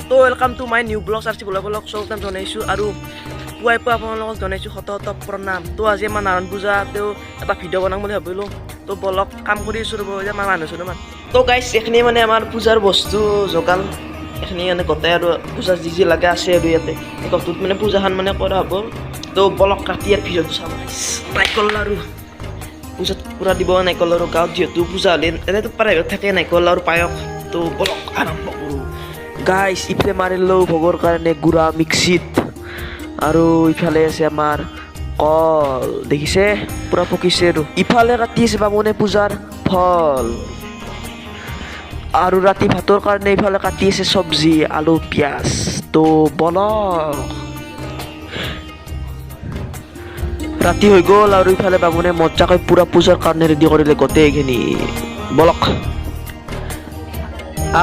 তো welcome to my new blog R C blog স্বাগতম জনাইছোঁ আৰু পুৱাই পুৱাই আপোনালোকক জনাইছোঁ শত শত প্ৰণাম। তো আজি আমাৰ নাৰায়ণ পূজা, তেওঁ এটা ভিডিঅ' বনাম বুলি ভাবিলোঁ। তো বলক, কাম কৰি আছোঁ ৰ'ব, এতিয়া আমাৰ মানুহ চানুহ। তো গাইছ, এইখিনি মানে আমাৰ পূজাৰ বস্তু যোগান, এইখিনি মানে গোটেই আৰু পূজা যি যি লাগে আছে আৰু ইয়াতে এই ঘৰটোত মানে পূজাখন মানে কৰা হ'ব। তো বলক, ৰাতি ইয়াৰ ভিডিঅ'টো চাব। নাৰিকল লাৰু পূজাত পূৰা দিব, নাৰিকল লাৰু। গাঁৱত যিহেতু পূজা হ'লে এনেইতো প্ৰায়ভাগ থাকে নাৰিকল লাৰু, পায়স। তো বলক, আৰম্ভ কৰোঁ। গাইছ, ইফালে মাৰিলোঁ ভোগৰ কাৰণে গুড়া মিক্সিত আৰু ইফালে আছে আমাৰ কল, দেখিছে, পূৰা পকিছে। আৰু ইফালে কাটি আছে বামুণে পূজাৰ ফল আৰু ৰাতি ভাতৰ কাৰণে ইফালে কাটি আছে চব্জি, আলু, পিঁয়াজ। তো বলক, ৰাতি হৈ গ'ল আৰু ইফালে বামুণে মজাকৈ পূৰা পূজাৰ কাৰণে ৰেডি কৰিলে গোটেইখিনি। বলক,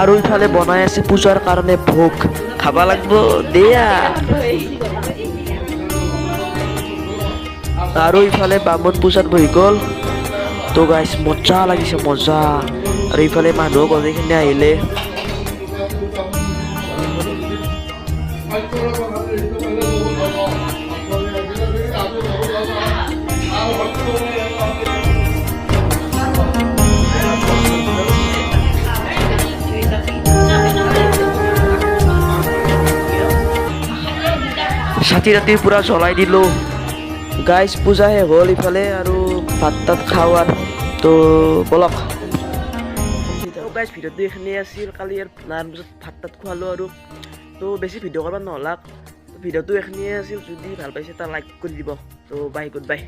আৰু ইফালে বনাই আছে পূজাৰ কাৰণে ভোগ, খাব লাগিব দিয়া। আৰু ইফালে বামুণ পূজাত বহি গ'ল। তো গাইছ, মজা লাগিছে, মজা। আৰু ইফালে মানুহ গোটেইখিনি আহিলে। ছাতি ৰাতি পূৰা জ্বলাই দিলোঁ। গাইছ, পূজা শেষ হ'ল ইফালে আৰু ভাত তাত খাওঁ আৰু। তো বলক গাইছ, ভিডিঅ'টো এইখিনিয়ে আছিল। কালি আৰু নাৰায়ণ পূজাত ভাত তাত খোৱালোঁ আৰু তো বেছি ভিডিঅ' কৰিব নহ'লাক। ভিডিঅ'টো এইখিনিয়ে আছিল। যদি ভাল পাইছে এটা লাইক কৰি দিব। তো বাই, গুড বাই।